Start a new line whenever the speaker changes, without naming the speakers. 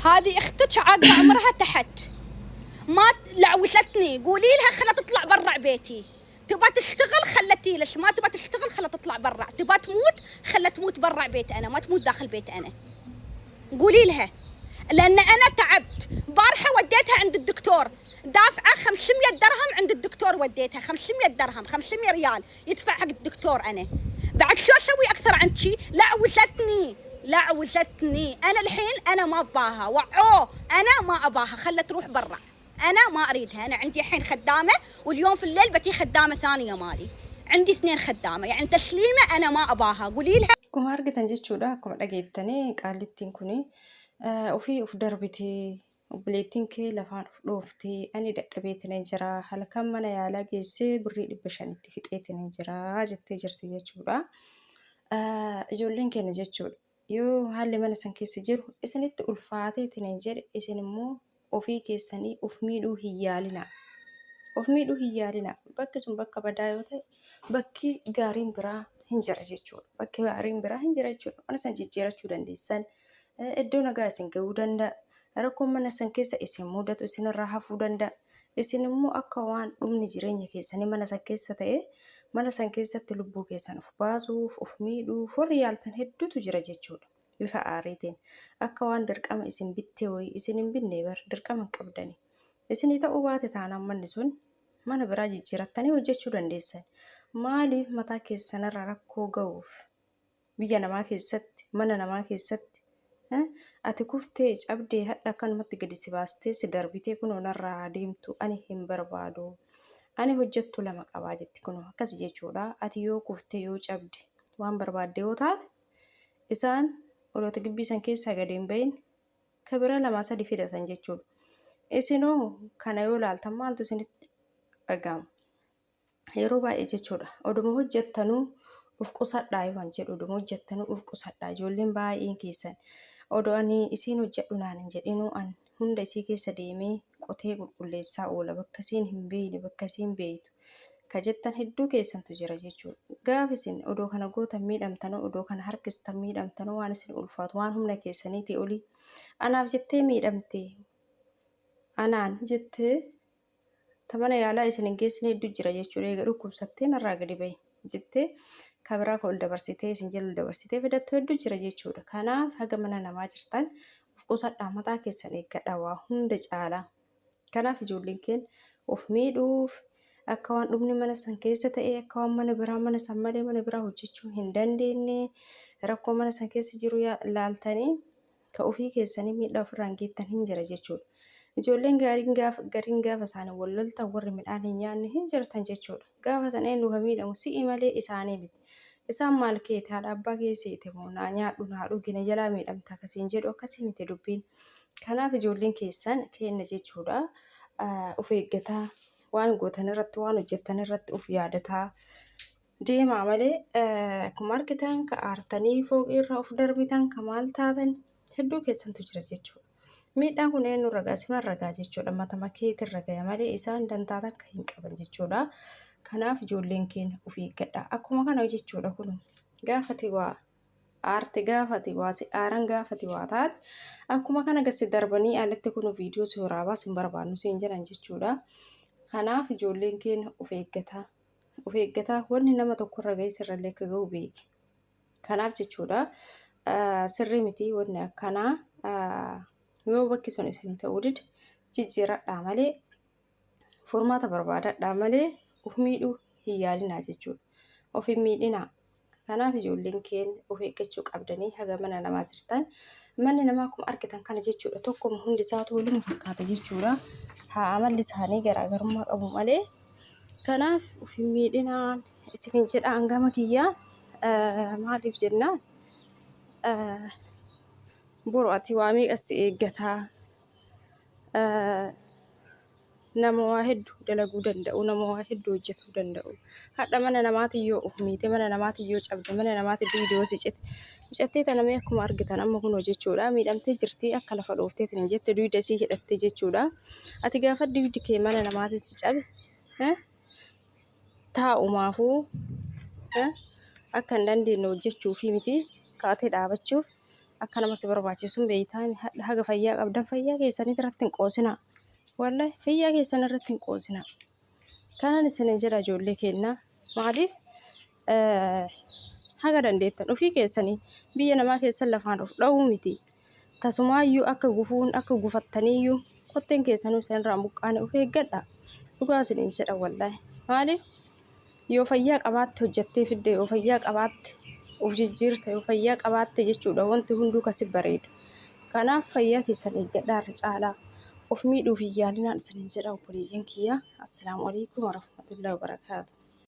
هذه اختك عاقبه عمرها تحت، ما لعوزتني. قولي لها خلها تطلع برا بيتي، تبى تشتغل خلها تجلس، ما تبى تشتغل خلها تطلع برا، تبى تموت خلها تموت برا بيت انا، ما تموت داخل بيت انا. قولي لها، لان انا تعبت. بارحه وديتها عند الدكتور، دافعه 500 درهم عند الدكتور، وديتها 500 درهم، 500 ريال يدفع حق الدكتور. انا بعد شو اسوي اكثر عن شي؟ لعوزتني لعوزتني. انا الحين انا ما اباها، وعوه انا ما اباها، خلها تروح برا، انا ما اريدها. انا عندي الحين خدامه، واليوم في الليل بتي خدامه ثانيه مالي، عندي اثنين خدامه، يعني تسليمه انا ما اباها. قولي لها.
Akkuma argitan jechuudha, akkuma dhageettanii qaallittiin kun ofii of darbitee obboleettiin kee lafaan of dhooftee ani dadhabeetiin jira halkan mana yaalaa geessee birrii 500tti fixeetiin jira jettee jirti jechuudha. Ijoolleen keenya jechuudha yoo haalli mana san keessa jiru isinitti ulfaateetiin jedhe isin immoo ofii keessanii of miidhuu hin yaalinaa. Of miidhuu hin yaalinaa. Bakki sun bakka badaa yoo ta'e bakki gaariin biraa hin jira jechuudha. Bakki gaariin biraa hin jira jechuudha. Mana san jijjiirachuu dandeessan. Iddoo nagaa isin ga'uu danda'a. Rakkoon mana san keessa isin mudatu isinirraa hafuu danda'a. Isin immoo akka waan dhumni jireenya keessanii mana san keessa ta'e mana san keessatti lubbuu keessan of baasuuf, of miidhuuf warri yaaltan hedduutu jira jechuudha. Bifa aariitiin akka waan dirqama isin bittee wayii isin hin binne bar dirqama hin qabdani. Isinii ta'uu baate taanaan manni sun mana biraa jijjiirattanii hojjechuu dandeessan. Maaliif mataa keessanirra rakkoo ga'uuf biyya namaa keessatti mana namaa keessatti ati kuftee cabdee hadha akkanumatti gadi si baastee si darbitee kunoo narraa deemtu ani hin barbaadu. Ani hojjettu lama qabaa jetti kunoo akkas jechuudha. Ati yoo kuftee yoo cabde waan barbaadde yoo taate isaan oloota gibbii san keessaa gadi hin bahin ka biraa lamaa sadi fidatan jechuudha. Isinoo kana yoo laaltan maaltu isinitti dhaga'ama? Yeroo baay'ee jechuudha. Oduma hojjettanuu of qusadhaa waan jedhu oduma hojjettanuu of qusadhaa. Ijoolleen baay'een keessan odoo ani isiin hojjedhu naan hin jedhinuu an hunda isii keessa deemee qotee qulqulleessaa oola bakka isiin hin beekne bakka isiin beektu ka jettan hedduu keessantu jira jechuudha. Gaaf isin odoo kana gootan miidhamtanuu odoo kana harkistan miidhamtanuu waan isin ulfaatu waan humna keessaniitii olii anaaf jettee miidhamte anaan jettee ta mana yaalaa isin hin geessine hedduu jira jechuudha. Eega dhukkubsattee narraa gadi bahi jettee ka biraa ka ol dabarsitee isin jala ol dabarsitee fidattu hedduu jira jechuudha. Kanaaf haga mana namaa jirtan of qusadhaa mataa keessan eeggadhaa waa hunda caalaa. Kanaaf ijoolleen keenya of miidhuuf akka waan dhumni mana san keessa ta'e akka waan mana biraa mana san malee mana biraa hojjechuu hin dandeenye rakkoo mana san keessa jiru laaltanii ka ofii keessanii miidhaa ofirraan geettan hin jira jechuudha. Ijoolleen gaariin gaafa gariin gaafa isaanii wal loltan warri midhaan hin nyaanne hin jirtan jechuudha. Gaafa sana eenyu ka miidhamu si'i malee isaanii miti. Isaan maal keeti haadha abbaa kee seete moo naa nyaadhu naa dhugi na jalaa miidhamta akkasiin jedhu akkasii miti dubbiin. Kanaaf ijoolleen keessan kenna jechuudha. Of eeggataa waan gootan irratti waan hojjettan irratti of yaadataa deemaa malee akkuma argitan ka aartanii fooqii irraa of darbitan ka maal taatan hedduu keessantu jira jechuudha. Miidhaan kun eenyu ragaa sima ragaa jechuudha. Matama keetiin ragaya malee isaan dantaa takka hin qaban jechuudha. Kanaaf ijoolleen keenya of eeggadha. Akkuma kana jechuudha kun gaafati waa aarte gaafati waa si aaran gaafati waa taate akkuma kana gasi darbanii alatti kun viidiyoo si waraabaa sin barbaannu siin jedhan jechuudha. Kanaaf ijoolleen keenya of eeggataa. Of eeggataa wanni nama tokkorra ga'e sirrallee akka ga'u beeki. Kanaaf jechuudha sirrii miti wanni akkanaa yoo bakki sun isin ta'uu dide jijjiiradhaa malee furmaata barbaadadhaa malee of miidhuu hin yaalinaa jechuudha. Of hin miidhinaa. Kanaaf ijoolleen keenya of eeggachuu qabdanii haga mana namaa jirtan manni namaa akkuma argitan kana jechuudha. Tokkuma hundi isaatu waluma fakkaata jechuudha. Haa amalli isaanii garaagarummaa qabu malee. Kanaaf of hin miidhinaa isiniin jedha hangama kiyyaa maaliif jennaan boru ati waa meeqa si eeggataa nama waa hedduu dalaguu danda'u nama waa hedduu hojjetuu danda'u hadha mana namaatiin yoo of miite mana namaatiin yoo cabde mana namaatiin dugdi yoo si cite mucattii tana mee akkuma argitan amma kunoo jechuudha miidhamtee jirti akka lafa dhoofteetiin hin jette dugda isii hidhattee jechuudha ati gaafa dugdi kee mana namaatiin si cabe taa'umaafuu akka hin dandeenye hojjechuufii miti kaatee dhaabachuuf Akka nama si barbaachisu hin beektaa haga fayyaa qabdan fayyaa keessanii irratti hin qoosinaa. Wallahi fayyaa keessan irratti hin qoosinaa. Kanan isin jedha ijoollee keennaa maaliif haga dandeettan ofii keessanii biyya namaa keessan lafaan of dha'uu miti. Tasumaayyuu akka gufuun akka gufattaniiyyuu kotteen keessanuu isinirraa hin buqqaane of eeggadha. Dhugaa isiniin jedha wallahi. Maaliif yoo fayyaa qabaatte hojjattee fidde yoo fayyaa qabaatte of jijjiirte yoo fayyaa qabaatte jechuudha wanti hunduu kasi bareedu. Kanaaf fayyaa keessan eeggadhaa irra caalaa of miidhuuf hin yaalinaan isiniin jedha obboleeyyan kiyya. Assalaamu alaikum warahmatullahi wabarakaatu.